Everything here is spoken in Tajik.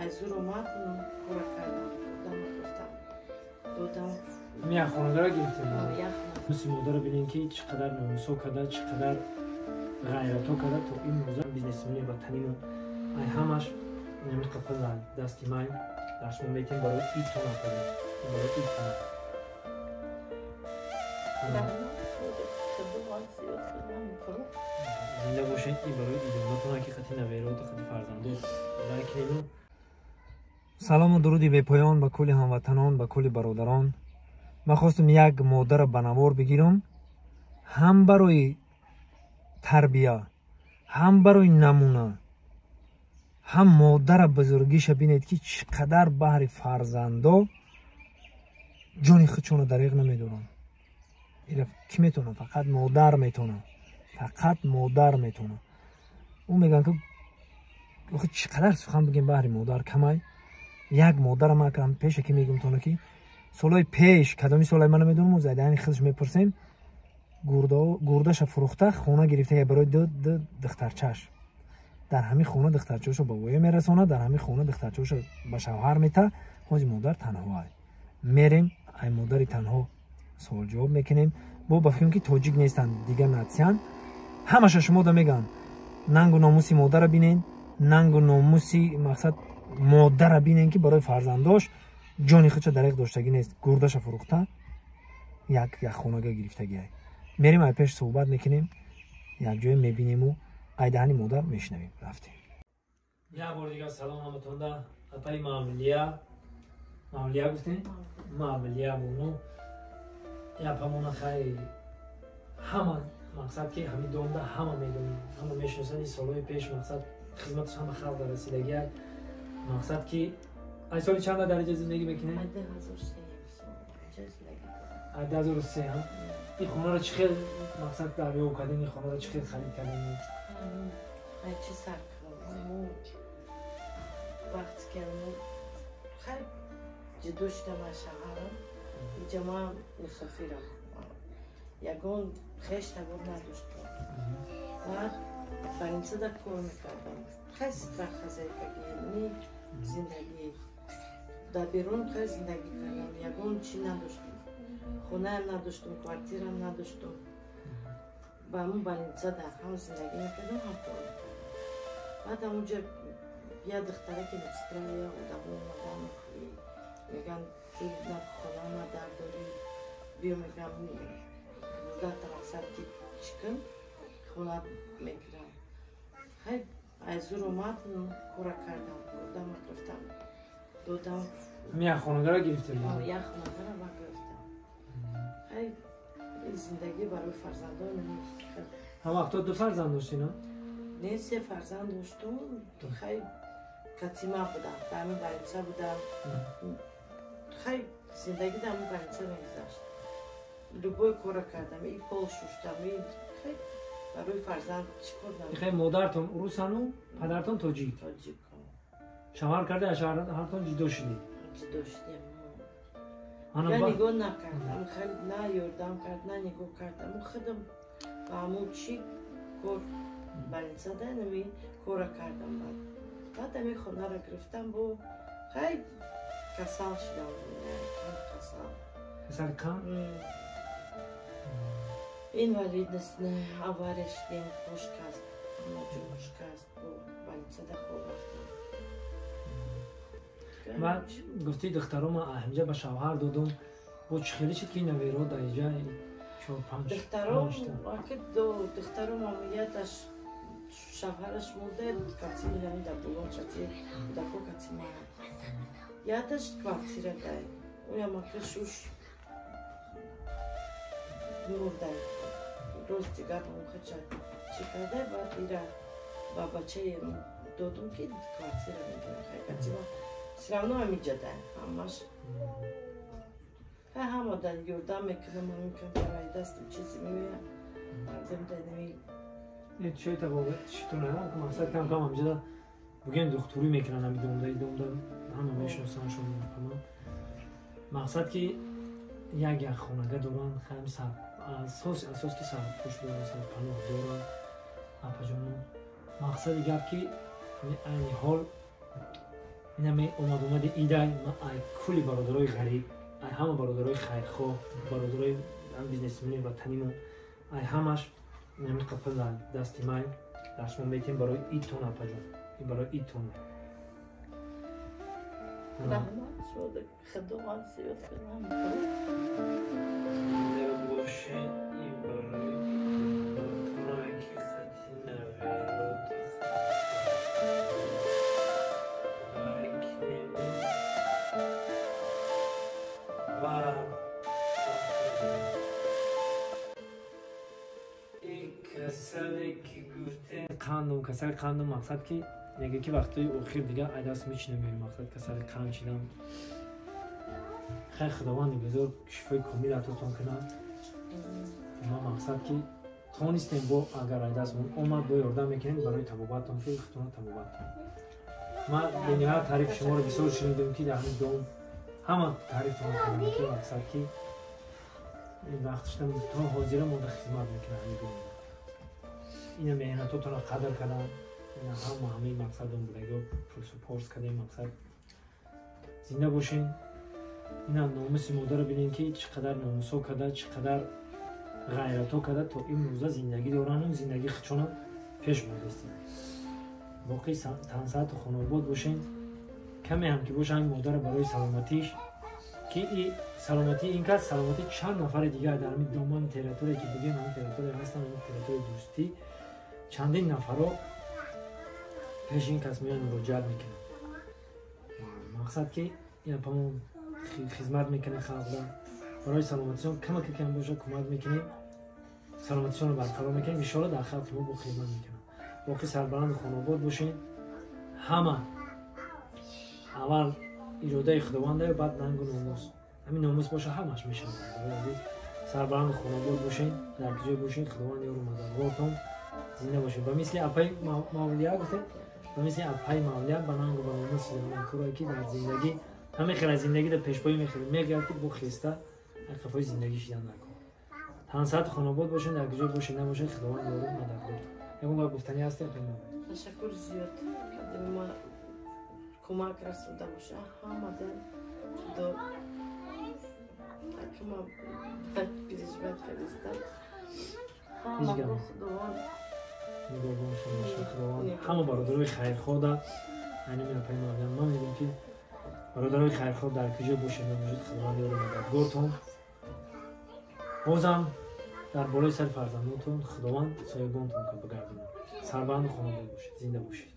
Аз зур омад, кора кардам, додам, гирифтам, додам. Як хонагара гирифтем. Мисли модарро бинем, ки чӣ қадар номусо карда, чӣ қадар ғайрато карда, то ин рӯза бизнесмени ватанимо. Ай ҳамаш ҳамин қафа дасти май дар шумо метем барои идтон, апаҷон, барои идтон. Зинда бошед. И барои идонатон, ҳақиқати навероту қати фарзандот лайкнему. Салому дуруди бепоён ба кулли ҳамватанон, ба кулли бародарон. Ман хостум як модарро ба навор бигирам, ҳам барои тарбия, ҳам барои намуна, ҳам модара бузургиша бинед, ки чӣ қадар баҳри фарзандо ҷони худшонро дариғ намедоранд. Ира кӣ метавонад? Фақат модар метавонад, фақат модар метавонад. Ӯ мегӯянд, ки охи чӣ қадар сухан бигем, баҳри модар камай. Як модара ман кам пеша ки мегӯм тона, ки солҳои пеш, кадоми солҳои ман намедонам, зайдани худаш мепурсем, гурдаша фурӯхта, хона гирифта барои ду духтарчаш. Дар ҳамин хона духтарчаашо ба воя мерасонад, дар ҳамин хона духтарчаашо ба шавҳар мета. Ҳози модар танҳоай. Мерем, ай модари танҳо суолҷавоб мекунем. Бо ба фикрам, ки тоҷик нестанд, дигар натсиянд. Ҳамаша шумо да мегӯянд: нангу номуси модара бинен, нангу номуси мақсад модара бинен, ки барои фарзандош ҷони худша дариқ доштагӣ нест, гурдаша фурӯхта, як як хонага гирифтагиай. Мерем, ай пеш суҳбат мекунем, якҷоя мебинему ай даҳани модар мешунавем. Рафтем. Як бори дигар салом ҳаматонда. Апаи Мавлия, Мавлия гуфтем, Мавлия бону япамона. Хай, ҳама мақсад, ки ҳамин домда ҳама медонем, ҳама мешиносанд. Ин солҳои пеш мақсад хизматаш ҳама халқ дар расидагиай. Мақсад, ки ай соли чанда дар инҷа зиндагӣ мекунем? Ай 2003. Ин хонаро чӣ хел мақсад дарёб кардем? Ин хонаро чӣ хел харид кардем? Ай чӣ сар кардам? Вақте ки хай ҷудо шудам аз шавҳарам, инҷа ман мусофирам, ягон хеш табор надоштам. Баъд больницада кор мекардам. Хай, сестра хозяйкагӣ, зиндагӣ дар берун. Хай, зиндагӣ кардам, ягон чӣ надоштам, хонаам надоштам, квартираам надоштам. Ба ҳамун больницада ҳам зиндагӣ мекардам, ҳам кор мекардам. Баъд ҳамунҷа як духтараки медсестра, я одамо омадан, мегӯянд, на хона на дар дорӣ, биё, мегӯям, гурдата мақсад ки чӣ кун, хона мегирам. Хай, аз зур омад, кора кардам, гурдама гирифтам, додам. Як хонагара гирифтем. Як хонагара ма гирифтам. Хай, зиндагӣ барои фарзандон. Ҳам вақто ду фарзанд доштӣ, на? Не, се фарзанд доштум. Хай, катима будам, дар ҳамин больница будам. Хай, зиндагӣ дар ҳамин больница мегузашт. Любой кора кардам, и пол шуштам, и хай, барои фарзанд чӣ кор. Хай, модартон урусану падартон тоҷик? Тоҷик. Шавҳар карда, шавҳартон ҷудо шудед? Ҷудо шудем. Я нигоҳ накардам, хеле на ёрдам кард, на нигоҳ кардам. Худам ба ҳамун чӣ кор больницада нами кора кардам. Баъд ами хонаро гирифтам. Бо хай, касал шудам, касал. Касали қанд? Инвалидность, авария шудем, по шикаст, ҷум шикаст, бо больницада хоб рафтам. Баъд гуфтӣ, духтарома ҳамҷа ба шавҳар додум. Бо чӣ хеле шуд, ки наверо дар иҷа чор панҷ? Духтаром, духтаром яташ шавҳараш мурда, кати ҳамин дар булон, кати кӯдако, кати ман. Яташ квартира дай, уям ака шуш мурда. Рости гап, хача чӣ карда, баъд ира ба бачаи додум, ки квартира мегирам. Хай, кати ман всё равно ҳаминҷа дай ҳамаш. Хай, ҳама дар ёрдам мекунам, ҳамин камтар дастам чизе меояд, мардум дар нами. Чой табобат читона мақсад кам кам ҳамҷада бугем, духтурӣ мекунанд. Ҳами домда, домда ҳама мешиносанд шумо. Мақсад, ки як як хонага доранд, хам сар асос, асос ки сарпӯш доранд, сарпаноҳ доранд, апаҷоно. Мақсади гап, ки айни ҳол Инаме омад-омади идай, ман ай кулли бародарои ғариб, ай ҳама бародарои хайрхоҳ, бародарои бизнесмени ватанимон, ай ҳамаш инами қапа дасти май дар шумо метем барои идтон, апаҷон. Ин барои идтон. Раҳмат шуда, Худованд зиёд кунам. Бошед, ин барои ки хати наверот қандум, касали қандум, мақсад ки мега ки вақтои охир дига ай даст меч намеёй, мақсад касали қанд шидам. Хайр, Худованди бузург шифои комил атотон кунад. Ма мақсад ки тонистем, бо агар ай дастмон омад, бо ёрдам мекунем барои табобаттон, ки худтона табобаттон. Ман бениҳоят таърифи шуморо бисёр шунидем, ки дар ҳамин дом ҳама таърифтон кардам, ки мақсад ки вақтшам то ҳозира монда хизмат мекунад ҳамин дом. Ина меҳнатотонро қадр кардам, ина ҳама ҳамаи мақсадон будаго пурсу порс кардем, мақсад зинда бошен. Ина номуси модарро бинем, ки чӣ қадар номусҳо карда, чӣ қадар ғайратҳо карда, то имрӯза зиндагӣ дорану зиндагии худшона пеш бурдастем. Боқӣ тансаату хонобод бошен. Каме ҳам ки боша, ҳамин модарро барои саломатиш, ки и саломатии ин кас саломатии чанд нафари дигар дар ҳамин домани территория, ки бигем ҳамин территория ҳастанд, ҳамин территорияи дӯстӣ чандин нафарро пеши ин кас меоянд, муроҷиат мекунанд. Мақсад ки ина памон хизмат мекунем халқда, барои саломатишон камака кам боша кӯмак мекунем, саломатишонро барқарор мекунем, иншоалло дар халқи мо бо хизмат мекунам. Боқӣ сарбаланду хонобод бошед. Ҳама аввал иродаи Худованда, баъд нангу номус. Ҳамин номус боша, ҳамаш мешавад. Барои азиз, сарбаланду хонобод бошед, дар куҷое бошед, Худованд ёру мададгортон, зинда бошед. Ба мисли апаи Мавлия гуфтем, ба мисли апаи Мавлия ба нангу ба номус корое ки дар зиндагӣ ҳамин хел аз зиндагӣ дар пешпоӣ мегардад, ки бо хеста қафои зиндагӣ шидан накун. Тансаату хонобод бошед, дар куҷое бошед набошед, Худованд ёру мададгортон. Ягон гап гуфтанӣ ҳаст? Ташаккур зиёд, ма кӯмак расонда боша ҳамада. Худо акма переживать кардистам. Ҳамаго Худованд нигоҳбоншон боша. Худованд ҳама бародарои хайрхоҳда, айни апаи Мавлия, ман мегӯям ки бародарои хайрхоҳ дар куҷо бошед набошед, Худованд ёру мададгортон. Бозам дар болои сари фарзандонтон Худованд соҳибонтон бигардонад. Сарбаланду хонобод бошед, зинда бошед.